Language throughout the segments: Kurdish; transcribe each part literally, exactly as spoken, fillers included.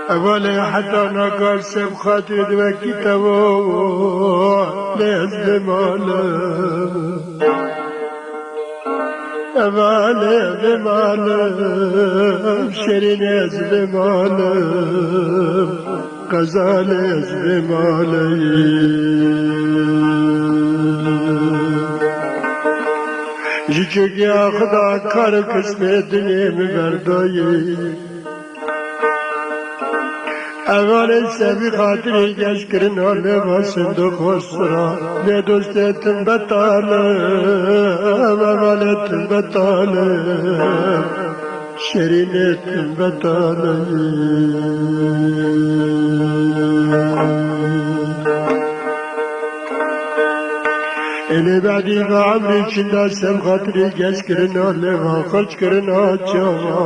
Hevalê heta nakar seb xatirê di wekî te wo, lê ez bê malim. Hevalê ez bê malim, şêrînê ez bê malim, xezalê ez bê malim. Ji çekiya Xuda kar û kismê dilê min berdayî. Hevalê sebî xatirî geş kirina lêva sindoq xwe sira. Lê dostê tim betal e, hevalê tim betal e, şêrînê tim betal e. Ê lê bedî ve emrî çinda sem xatirî geş kirina lêva xurç kirina çawa.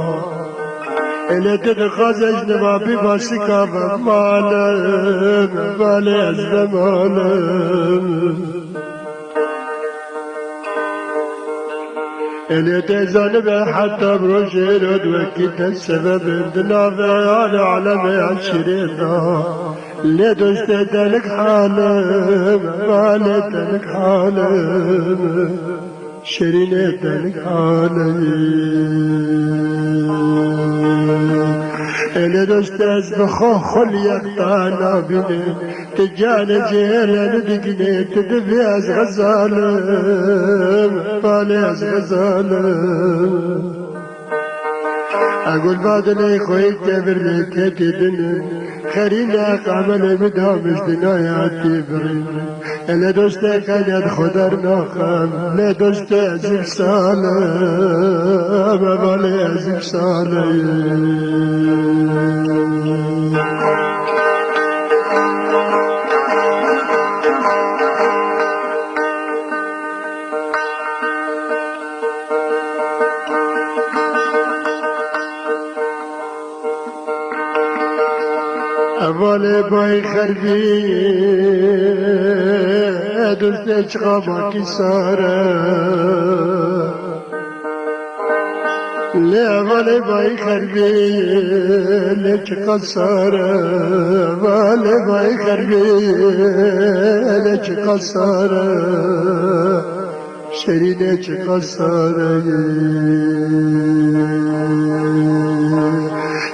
Ê lê tu dixwazê ji niva bî basika ve malim, balê ez ve malim. Ê lê tê zanibe heta bi rojê re di wekî te sebebin di navê alê alemê eşîrê de. Lê dostê delik halim, balê delik halim. Şêrînê delik halim. Ê lê dost ez bi xwe xuliyek te nabînim. Tu canê cihêlê min digînî, tu dibî ez xezalim, balê ez xezalim. A gulbadinê xweyî tevirê ketî din, xerîna qamelê min damiş dinaya tî birî. Ele dostê qenet xwe dernaxem, lê dostê ez îmsal im, hevalê ez îmsal im. Hevalê bay xerbî, dustê çiqa makî sar e. Lê hevalê bay xerbî, lê çiqa sar e. Hevalê bay xerbî, lê çiqa sar e. Şêrînê çiqa sar e.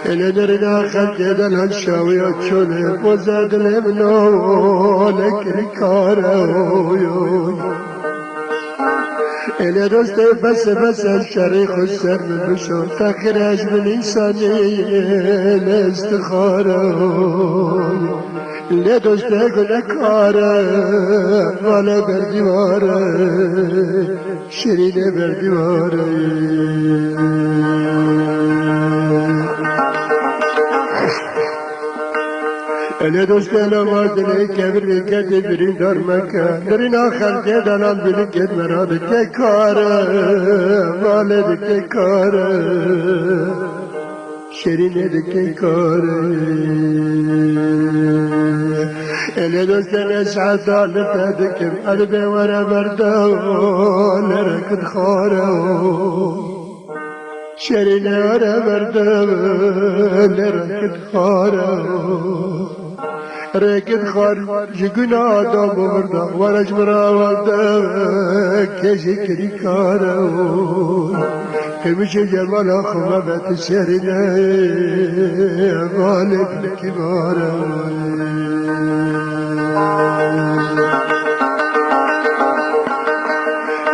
Ele derina xelkê de lan şawiya çolê, boza dilê min o, lê kirî kar e, oy, oy. Ele dostê bese bese şerî xwe ser min bişo. Feqîr ez min însanî lê istixare. Lê dostê gunekare, vale berdîvare. Şirînê berdîware. Elê dostê lewaz dilê kevir vê ketê birîndar meke. Birîna xelkê delal bilikêt mera dike kare. Valê dike kare. Şirînê dike kar. Elê dostê ne saeta li te dikim, elbê were berdew, lê reket xare. Şirînê were berdew, lê reket xare. Rêkit xwar ji guna Adam û mirda, were ji min re werde, kê jî kirî kare. Qîmişê cemala xwe me ve tu serîne, valê bilkî bare.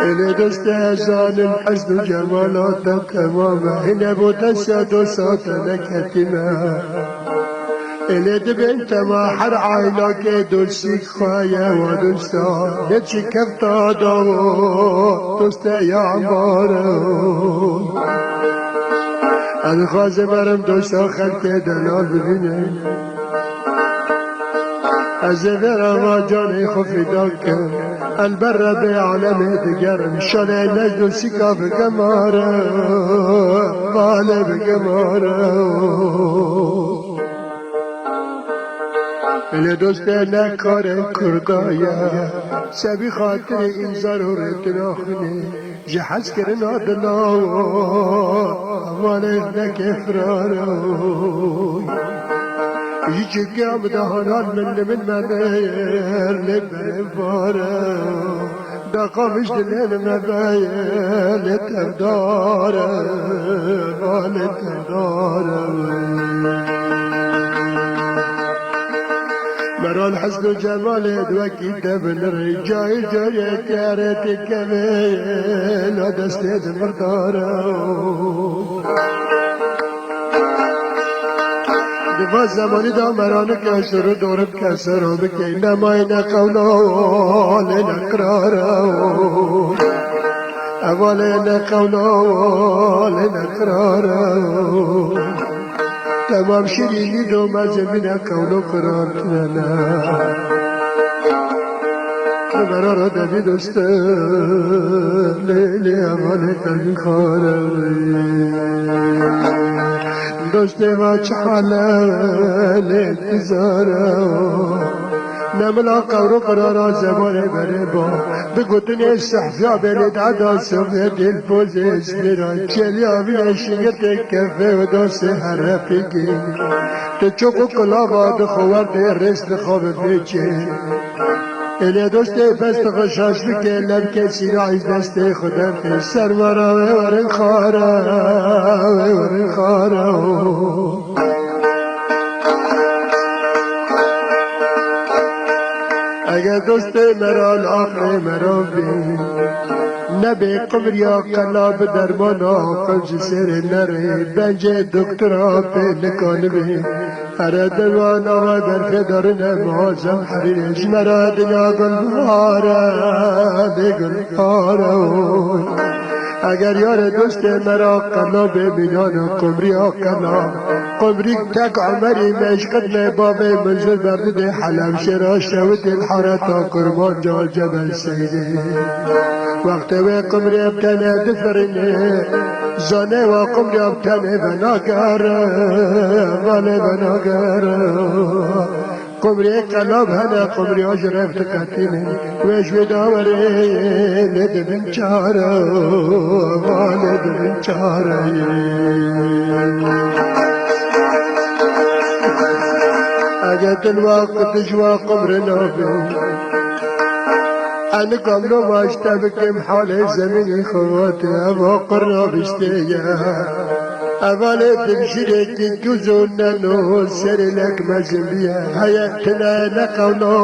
Êlê dostê ez zanim hesn û cemala te temam e, hine bo te sed û sed te neketîme. Êlê dibên tema her aîlakê dostîk xwe ye wa dosta. Ne çi kefta dawo, doste ya ambaro. Ez dixwazim erim dosta xelkê delal bibînim. Ez ê vera va canê xwe fîda kim. El ber Rebê alemê digerim. Şanê nec dostîka bigemare. Vale bigemare. Belê dostê ne karê Kurda ye, sebî xatirê îmzar û rêtina xwînê, ji hezkirina dila wan ê neke firar. Ji çikiya min de hanan min li min me lê berê vare. Deqamiş dilê li me veye lê tevdar e, va lê tevdar e. Meral hesn û cemalê di wekî te binirê, cayê cayê kerê têkevê, la destê di mirdar e. Di va zemanî de meranike şuru dorib kesero bikey, nemayne qewlo lê neqraro. Evalê ne qewlo lê neqraro. Temam şirînî do mezimine qewlo qirartine. Merara devî doste lê lê evalê qelbî xare. Dostê va çi hale lê tizare. Nemila qewro qirara zemanê berê ba. Bi gotinê sehfiya belê dada sovê dil pozê espêra. Çeliya vî eşîngetê kefê û dosê herepîgî. Tu çok û kilava di xwe werdê rêz dixabe bêçê. Êlê dostê bes dixwe şaş bike, levkê sîra îz destê xwe derxê. Serwara wê werin xare, wê werin xare. Eger dostê meral aqlê meral bê, nebê qimriya qela bi dermana qil ji sêrê nerê, bencê doktora pê nikanibê. Here derwana ve berfê darine muazzam herîrê, ji me re dinya gulbihare, bê gulbihare. Eger yarê dostê me ra qela bê mînana qumriya qela. Qumrîk tek Umerî meşqit me bavê min zir berdidê Heleb şêra şewitê hareta Kurmanca Cebel Seydê. Wextê wê qumrê bi tenê difirînê, zanê wa qumriya bi tenê venagere, valê venagere. Qumrê qelab hene, qumriya ji rev diqetîne. Wê ji wê dawerê lê dibin çare, va lê dibin çare. Eger tu li waqt ji wa qumrê nabî, ez nikam noma ji te bikim halê zemînê xebatê, eva qirna biştê ye. Evalê dimşirêkî tûz û neno serê lek mezin biye. Heye tine ne qewlo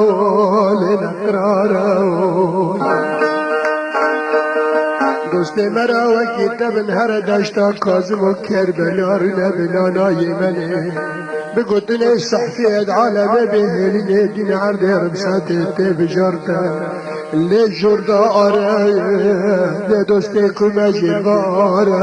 lê ne qiraro. Dostê me ra wekî te bin here deşta Kazim û Kerbela rûne bi nanayê me nê. Bi gotinê sehfiyê di alemê bê hêlînê dîn erdê rimsetê tê bijarte. Lê jor da are, lê dostê ku me jê vare.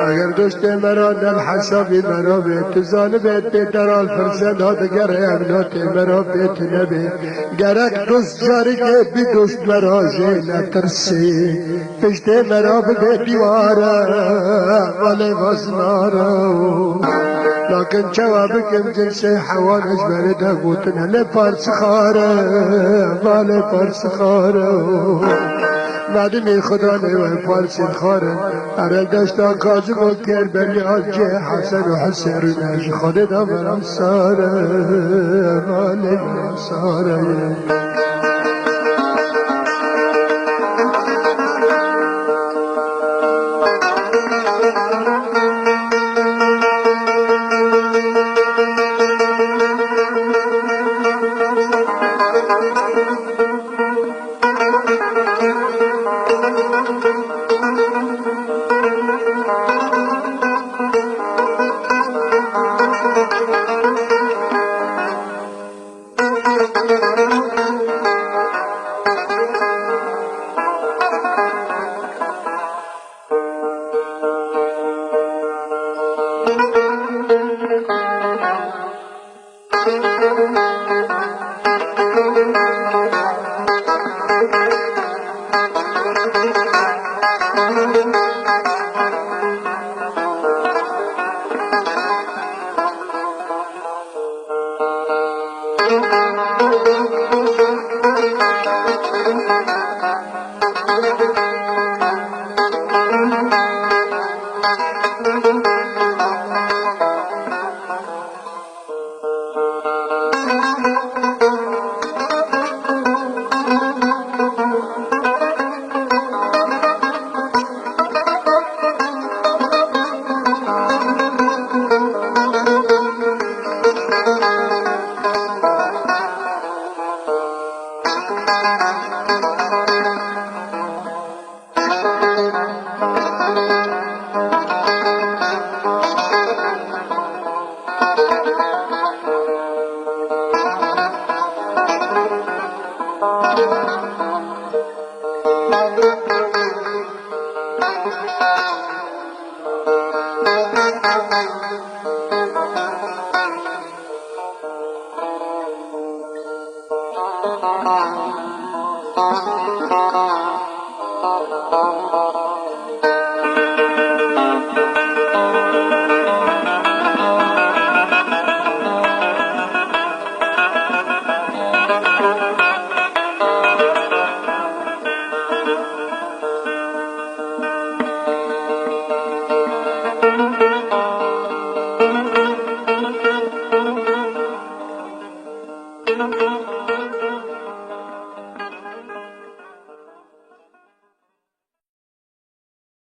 Eger dostê me ra nel hesabî me ra bê, tu zanibê tê deral firsena digere, ev notê me ra bê tu nebê. Gerek dost carikê bî dost me ra jê netirsê. Piştê me ra bibê dîware, valê vaznare. Lakin çawa bikim cinsê hewan ez berê de gotin hele parsixare, valê parsixare. Medimî Xuda nêwe parsî xare. Ere deşta Kazim û Kerbela cê Hesen û Husên rûne ji Xwedê de meram sare, valê meram sare.